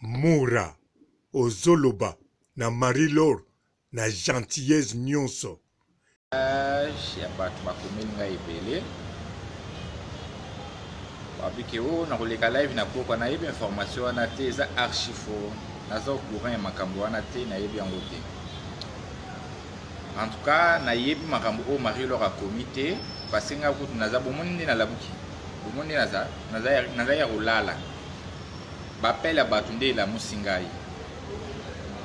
Mura ozo loba na Marie Laure na gentillesse nionso. Message ya bato bakomeli ngai ebele babi ke o oh, nakoleka live na pokwa nayebi information wana te eza archi faux naza au courant ya makambo wana te nayebi yango te en tout cas nayebi makambo oyo marie lor akomi te parce ngai kutu naza bomoni nde nalamuki bomoni nde naza naza ya kolala B'appel ya batu nde elamusi ngai.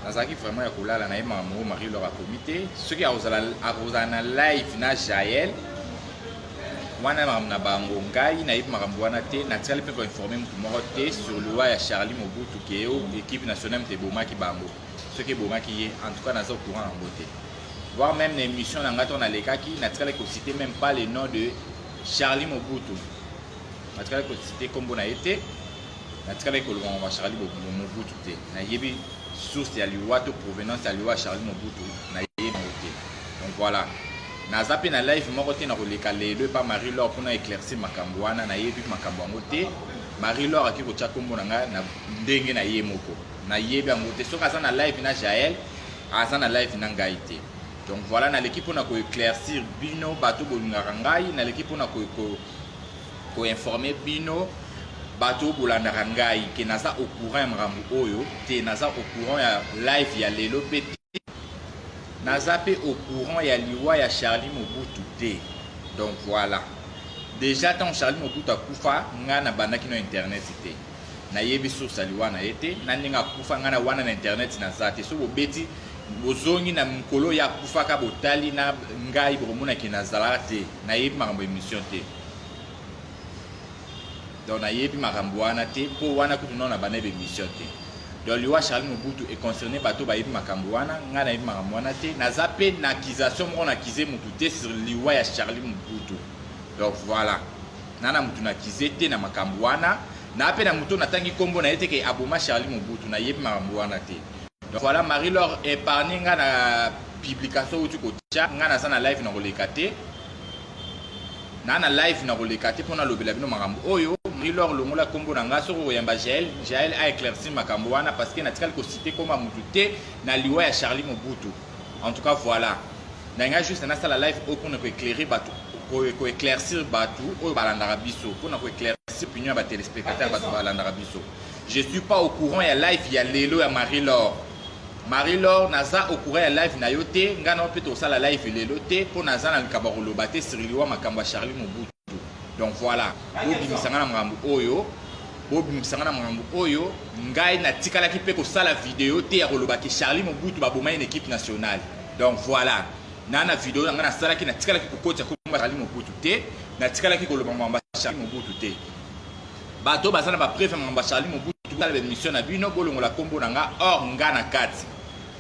Nazalaki vraiment ya kolala na ye makambo ngo Marie Laure akomi te. Soki akozala akozala na live na Jael wana makambo na bango ngai nayebi makambo wana te natikali mpe koinforme motu moko te sur liwa ya Charlie Mobutu ke équipe nationale moto ebomaki bango soki ebomaki ye en tout cas naza au courant yango te voire même na émission na ngai to nalekaki natikali kocite même pas le nom de Charlie Mobutu Natikali ko citer kombo na ye te, natikalaki koloba makambo ya Charly Mobutu te. Nayebi source ya liwa to provenance ya liwa ya Charly Mobutu, nayebi yango te. Donc voilà. Naza pe na live moko te nakoleka lelo epa Marie Laure pona eclaircir makambo wana, nayebi makambo yango te. Marie Laure akoki kotia kombo na ngai na ndenge na ye moko. Nayebi yango te. Soki aza na live na Jael, aza na live na ngai te. Donc voilà, naleki pona ko eclaircir bino bato bolingaka ngai, naleki pona ko, ko ko informer bino bato oyo bolandaka ngai ke naza au courant ya makambo oyo te, naza au courant ya live ya lelo pe te, naza pe au courant ya liwa ya Charlie Mobutu te. Donc voilà, dejà ntango Charlie Mobutu akufa ngai nabandaki no internet te, nayebi source ya liwa na ye te, na ndenge akufa ngai na wana na internet naza te. Soki bobeti bozongi na mokolo ye akufaka botali na ngai bokomona ke nazalaka te, nayebi makambo ya emission te, donc nayebi makambo wana te mpo wana kutu nao na banda ba emission te. Donc liwa Charlie Mobutu e concerne bato bayebi makambo wana, ngai nayebi makambo wana te, naza mpe na accusation moko na accuse mutu te sur liwa ya Charlie Mobutu. Donc voilà, na na mutu na accuse te na makambo wana, na mpe na mutu natangi kombo na ye te ke aboma Charlie Mobutu, nayebi makambo wana te. Donc voilà, Marie-Laure épargne nga na publication outi kotia, nga naza na live na koleka te. Na na live na koleka te pona lobela bino makambo oyo. Marie-Laure longola kombo na nga soki okoyamba Jael, Jael a éclaircir makambo wana parce que natikali ko citer kombo ya mutu te na liwa ya Charlie Mobutu. En tout cas voilà. Na nga juste nasala live oyo pona ko éclairer bato, ko éclaircir bato oyo balandaka biso, pona ko éclaircir opinion ya ba téléspectateurs bato balandaka biso. Je suis pas au courant ya live ya lelo ya Marie Laure. Marie Laure naza au courant ya live na yo te, nga na yo pe tokosala live lelo te po naza na likambo ya koloba te sur liwa makambo ya Charly Mobutu. Donc voilà, bobimisa nga na makambo oyo, bobimisa nga na makambo oyo, ngai natikalaki pe kosala video te ya koloba ke Charly Mobutu baboma ye na equipe nationale. Donc voilà, na na video na nga nasalaki natikalaki kokotisa kombo ya Charly Mobutu te, natikalaki koloba makambo ya Charly Mobutu te. Bato oyo baza na ba preuve ya makambo ya Charly Mobutu bosala ba emission na bino bolongola kombo na nga or nga na kati.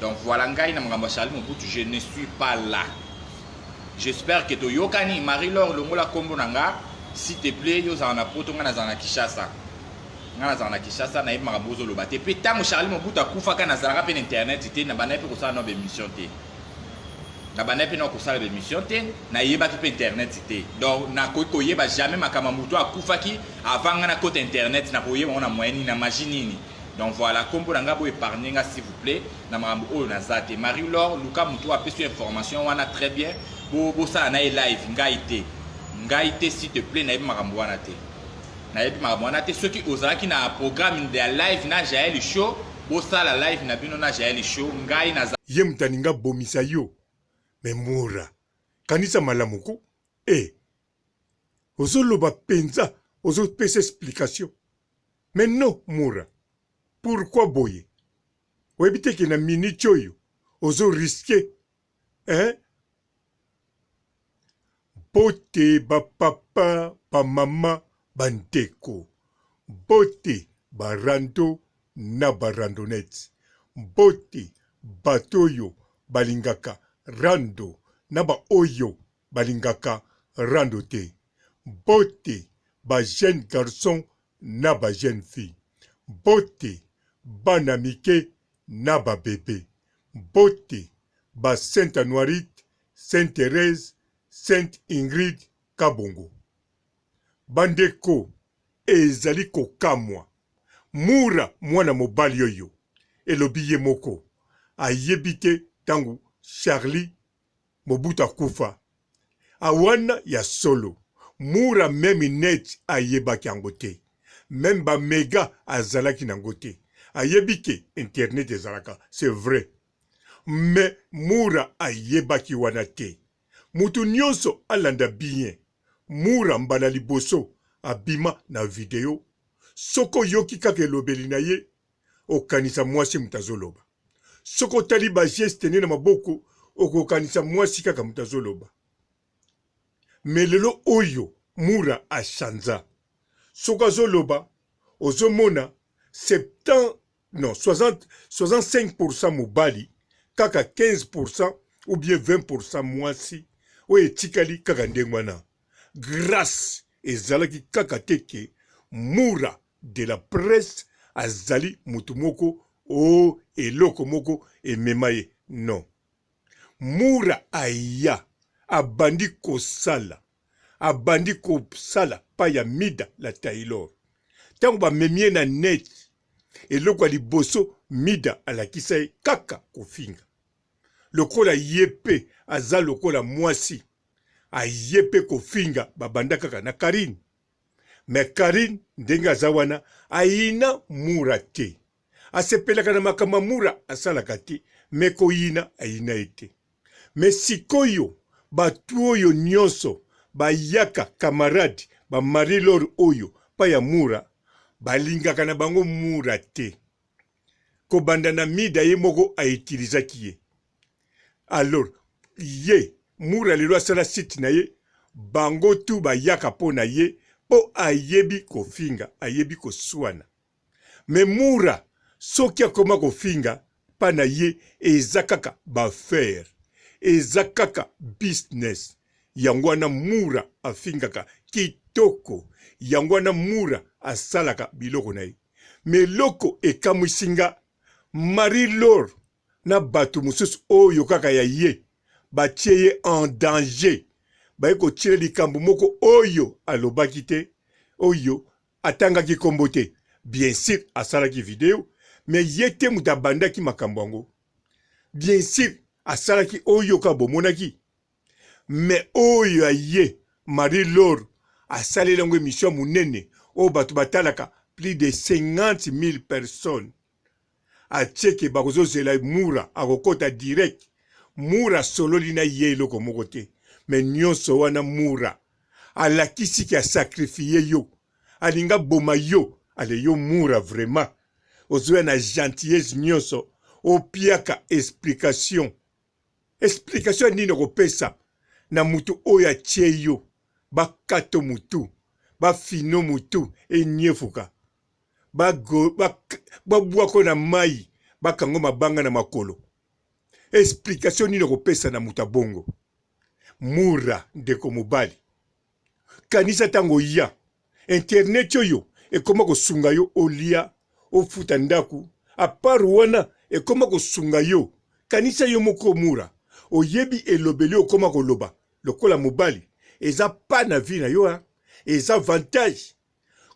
Donc voilà ngai na makambo ya Charly Mobutu je ne suis pas là. J'espère que toyokani. Marie Laure longola kombo na nga s'il te plaît, yo ozala na poto nga nazala na Kinshasa. Nga nazala na Kinshasa nayebi makambo ozoloba te. Pe tango Charly Mobutu akufaka nazalaka pe na internet te, na bandaki pe kosala na ba emission te. Nabandaki pe nao kosala ba emission te, nayebaki pe internet te. Donc nakoki koyeba jamais makambo ya mutu oyo akufaki avant nga nakota internet, nakoyeba yango na moyen nini, na magie nini? Donc voilà, kombo na nga bo epargner nga s'il vous plait na makambo oyo naza te. Marie Laure luka mutu oyo apesi yo information wana très bien, bo bosala na ye live, ngai te. Ngai te s'il te plait, nayebi makambo wana te. Nayebi makambo wana te. Soki ozalaki na programme ya live na Jael Show, bosala live na bino na Jael Show, ngai naza. Ye moto alingi abomisa yo mais mura kanisa malamu ko eh ozo loba penza ozo pesa explication mais non mura pourquoi boye oyebi te ke na minute oyo ozo risque eh Mbote ba papa, ba mama, ba ndeko. Mbote ba rando na ba randonnettes. Mbote bato oyo balingaka rando na ba oyo balingaka rando te. Mbote ba jeunes garçons na ba jeunes filles. Mbote bana mike na ba bebes. Mbote ba Saint Anuarite Sainte Therèse, Sainte Ingrid Kabongo. Bandeko, ezali kokamwa. Mura mwana mobali oyo elobi ye moko ayebi te tango Charly Mobutu akufa awana ya solo Mura meme net ayebaki yango te meme ba mega azalaki nango te ayebi ke internet ezalaka c'est vrai mais Mura ayebaki wana te mutu nionso alanda bien Mura mbala liboso abima na video soki oyoki kaka elobeli na ye okanisa mwasi moto azoloba. Soki otali ba geste ne na maboko okokanisa mwasi kaka moto azoloba. Mais lelo oyo Mura a chanza. Soki azoloba ozomona 70 non 60 65% mobali kaka 15% ou bien 20% mwasi oyo etikali kaka ndenge wana. Grace ezalaki kaka te ke Mura de la presse azali mutu moko oh eloko moko emema ye non mura aya abandi kosala abandi kosala pa ya mida la taylor tango bamemi ye na net eloko ya liboso mida alakisa ye kaka kofinga lokola ye pe aza lokola mwasi aye pe kofinga babanda kaka na Carine Mais Carine ndenge aza wana ayina Mura te. Asepelaka na makambo ya Mura asalaka te mais koyina ayina ye te. Mais sikoyo batu oyo nionso bayaka camarade ba Marie Laure oyo pa ya Mura balingaka na bango Mura te. Kobanda na Mida ye moko a utilisaki ye. Alors ye Mura lelo asala site na ye bango tout bayaka po na ye po ayebi kofinga ayebi kosuana mais Mura soki akoma kofinga pa na ye eza kaka ba affaire eza kaka business yango wana Mura afingaka kitoko yango wana Mura asalaka biloko na ye mais eloko ekamwisi nga Marie Laure na batu mosusu oyo kaka ya ye batie ye en danger baye kotiela likambo moko oyo alobaki te oyo atangaki kombo te bien sur asalaki video mais ye te moto abandaki makambo yango bien sur asalaki oyo kaka bomonaki mais oyo ya ye Marie Laure asaleli yango emission ya monene oyo bato batalaka plus de 50 000 personnes atie ke bakozozela mura akokota direct mura asololi na ye eloko moko te me nyonso wana mura alakisi ke asakrifie yo alinga boma yo ale yo mura vraiment ozoya na gentillesse nyonso opiaka explication explication ya nini okopesa na moto oyo atie yo bakato motu bafino motu enyefuka babwako na mai bakango mabanga na makolo explication nini okopesa na moto ya bongo mura ndeko mobali kanisa ntango oya internet oyo ekoma kosunga yo olia ofuta ndako apart wana ekoma kosunga yo kanisa yo moko mura oyebi elobeli okoma koloba lokola mobali eza pa na vie na yo ha eza avantage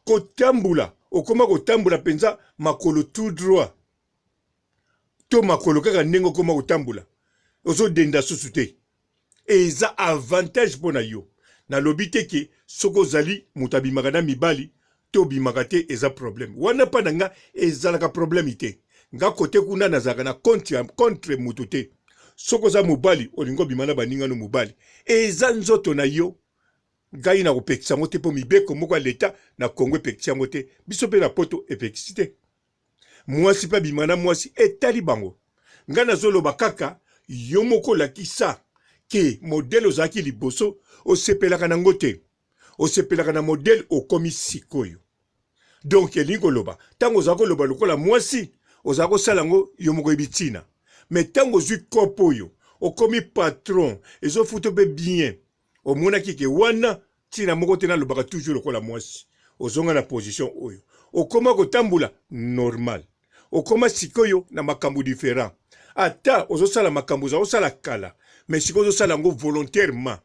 Kotambula, okoma kotambola mpenza makolo tout droit to makolo kaka ndenge okoma kotambola, ozodenda susu te. Eza avantage mpo na yo. Nalobi te ke soki ozali moto abimaka na mibali to obimaka te eza problème. Wana mpa na nga ezalaka problème te. Nga kote kuna nazalaka na contre, contre moto te. Soki oza mobali olingi obima na baninga no mobali, eza nzoto na yo. Ngai nakopekisa yango te mpo mibeko moko ya leta na Congo epekisi yango te, biso mpe na poto epekisi te. Mwasi mpe abima na mwasi etali bango. Ngai nazoloba kaka yo moko olakisa ke modele ozalaki liboso osepelaka na yango te, osepelaka na modele okomi sikoyo. Donc elingi koloba ntango ozala koloba lokola mwasi ozala kosala yango yo moko oyebi ntina, mais ntango ozwi kopo oyo okomi patron ezofuta mpe bien Omonaki ke wana tina moko te nalobaka toujours lokola mwasi. Ozonga na position oyo. Okoma kotambola normal. Okoma sikoyo na makambo different. Ata ozosala makambo oza kosala kala, mais sikoyo ozosala yango volontairement.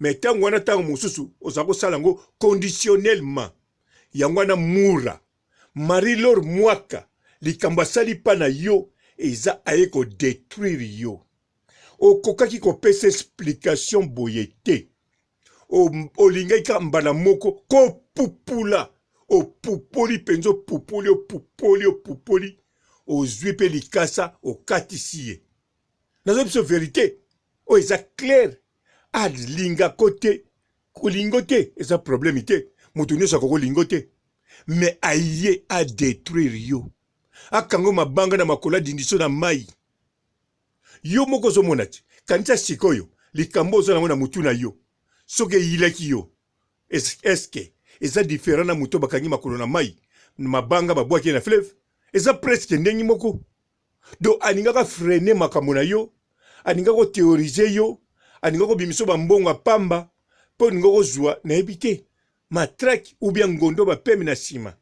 Mais tango wana tango mosusu oza kosala yango conditionnellement. Yango wana mura. Marie Laure Mwaka likambo asali pa na yo eza aye ko detruire yo. Okokaki kopesa explication boye te. Olingaki kaka mbala moko kopupula. Opupoli penza opupoli opupoli opupoli ozwi pe likasa okatisi ye. Nazo biso verite oyo eza claire. Alinga ko te kolingo te eza problème te moto nyonso akoki kolingo te mais aye a detruire yo akango mabanga na makolo adindiso na mai yo moko ozomona te kanisa sikoyo likambo oza nango na motu na yo soki eyilaki yo eske eza différent na moto bakangi makolo na mai mabanga babwaki ye na fleuve eza presque ndenge moko Donc alingaka freiner makambo na yo, alingaka ko theoriser yo, alingaka kobimisa ba mbongo ya pamba mpo olinga kozwa nayebi te matraque ou bien ngondo bapemi na nsima.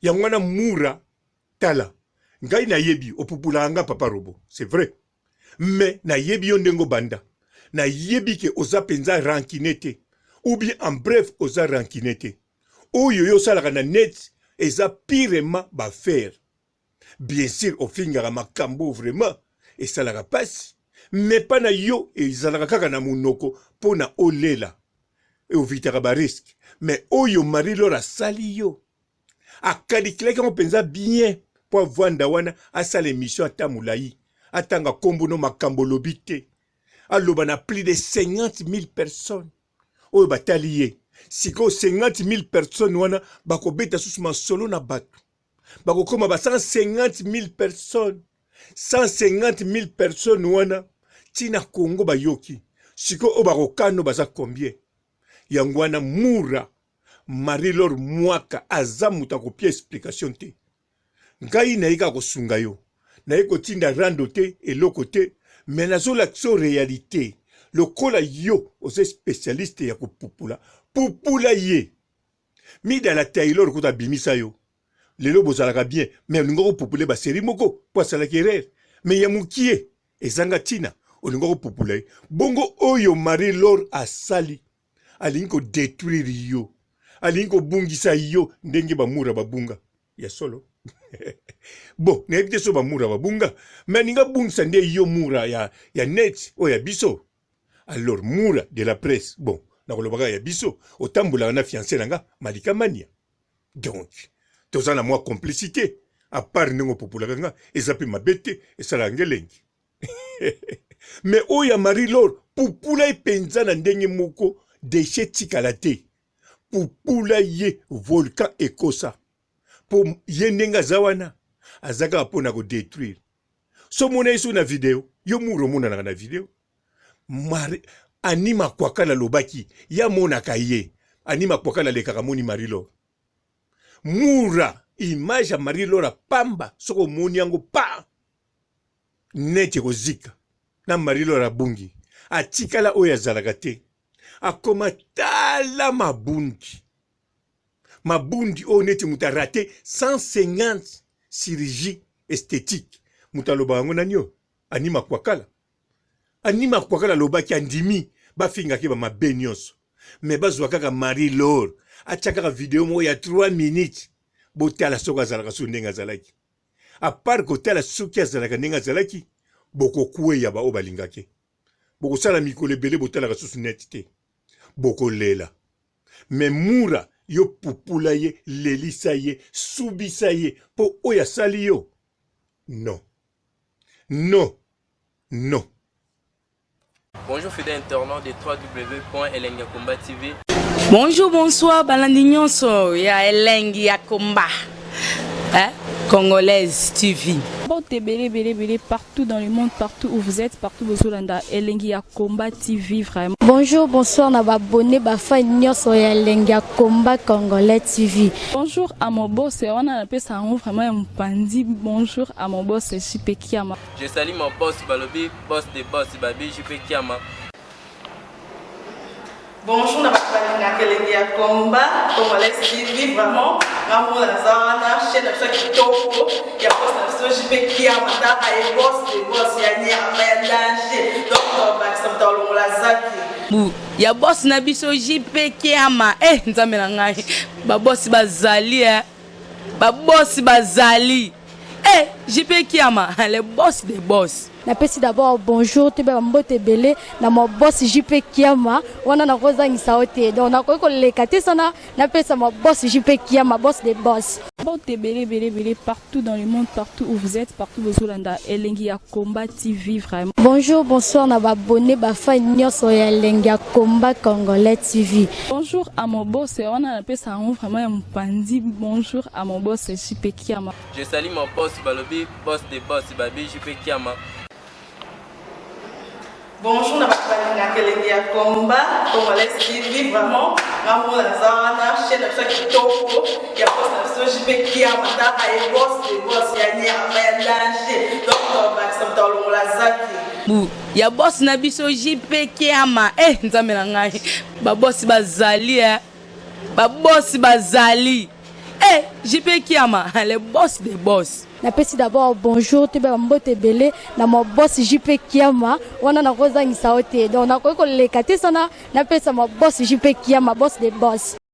Yango wana mura tala ngai nayebi opupulaka nga papa robo c'est vrai mais nayebi yo ndenge obanda nayebi ke oza mpenza rancune te ou bien en bref oza rancune te oyo yo osalaka na net eza pirement bafere Bien sur ofingaka makambo vraiment esalaka pasi mais pa na yo ezalaka kaka na munoko pona olela ovitaka ba risque mais oyo Marie Laure asali yo akalikilaki yango penza bien po avanda wana asala emission ata mulayi atanga kombo no makambo olobi te aloba na plus de 50 000 personnes oyo batali ye sikoyo 50 000 personnes wana bakobeta susu masolo na bato bakokoma ba 150 000 personnes 150 000 personnes wana ntina Congo bayoki sikoyo oyo bakokano baza combien yango wana mura Marie Laure Mwaka aza moto akopia explication te ngai naye kaka kosunga yo naye kotinda rando te eloko te me nazolakisa yo realite lokola yo oza spécialiste ya kopupula pupula ye Mida la Taylor kutu abimisa yo lelo bozalaka bien mais olinga kopupule ba serie moko po asalaki erreur mais ya mukie ezanga tina olinga kopupula ye bongo oyo Marie Laure asali alingi ko detruire yo alingi kobungisa yo ndenge bamura babunga ya solo bon nayebi te so bamura babunga mais alingi abungisa nde yo mura ya, ya net oyo ya biso Alors mura de la presse bon nakoloba kaka ya biso otambolaka na fiancé na nga Malika Mania donc toza na mwa complicité à part ndenge opopolaka nga eza mpe mabe te esalaka nga elengi mais oyo ya Marie Laure pupula ye mpenza na ndenge moko déchet tikala te pupula ye volcan ekosa mpo ye ndenge aza wana aza kaka mpo na kodetruire so omona ye so na video yo mura omonanaka na video Mari Annie Makwakala alobaki ye amonaka ye Annie Makwakala alekaka amoni Marie Laure Mura image ya Marie Laure pamba soki omoni yango pa neti ekozika na Marie Laure abungi atikala oyo azalaka te akoma tala mabundi mabundi oyo neti moto arate 150 chirurgie esthétique moto alobaka yango nani oyo Annie Makwakala Annie Makwakala alobaki andimi bafingaki ba mabe nyonso mais bazwa kaka Marie Laure atia kaka video moko ya 3 minutes botala soki azalaka soki ndenge azalaki a part kotala soki azalaka ndenge azalaki bokokweya baoyo balingaki bokosala mikolo ebele botalaka susu net te bokolela mais mura yo pupula ye lelisa ye subisa ye mpo oyo asali yo non non non. Bonjour fidèle internaute de www.elengiyakomba TV. Bonjour, bonsoir, balandi nyonso ya elengi ya komba. Hein? Congolaise TV. Mbote ebele ebele ebele partout dans le monde, partout où vous êtes, partout bozolanda elengi ya combat TV vraiment. Bonjour, bonsoir na ba abonné ba fan nyonso ya elengi ya combat congolais TV. Bonjour à mon boss, wana napesa yango vraiment ya mopanzi. Bonjour à mon boss JP Kiama. Je salue mon boss balobi boss de boss babi JP Kiama. Bonjour na bato balingaka elengi ya combat congolais TV vraiment nga moko naza wana chaîne na biso ya kitoko ya boss na biso JP Kiama taka ye boss de boss ya nyama ya danger donc bakisa moto alongola zaki bu ya boss na biso JP Kiama eh nzambe na ngai ba boss bazali eh. Babosi bazali. Eh, JP Kiama, le boss des boss. Napesi d'abord bonjour, toyeba bambote ebele na ma boss JP Kiama. Wana nakozangisa yo te, donc nakoki koleka te sana napesa ma boss JP Kiama, boss des boss. Mbote ebele ebele ebele partout dans le monde, partout où vous êtes, partout bozolanda Elengi ya Combat TV vraiment. Bonjour, bonsoir na baabonné, bafan nyonso ya Elengi ya Combat Congolais TV. Bonjour à mon boss, wana napesa yango vraiment ya mopanzi. Bonjour à mon boss JP Kiama. Je salue mon boss, balobi boss de boss, babi JP Kiama. Bonjour na bato balingaka Elengi ya Combat Congolais TV. Vraiment, ngamona naza wana, chaîne na biso ya kitoko ya boss na biso JP Kiama. Taka ye, boss de boss ya nyama ya danger, donc tobakisa moto alongola zaki. Bu ya boss na biso JP Kiama. Eh, nzambe na ngai, babosi bazali, eh. Babosi bazali. Eh, JP Kiama, le boss des boss. Napesi d'abord bonjour, toyeba bambote ebele na ma boss JP Kiama. Wana nakozangisa yo te, donc nakoki koleka te sana napesa ma boss JP Kiama, boss des boss.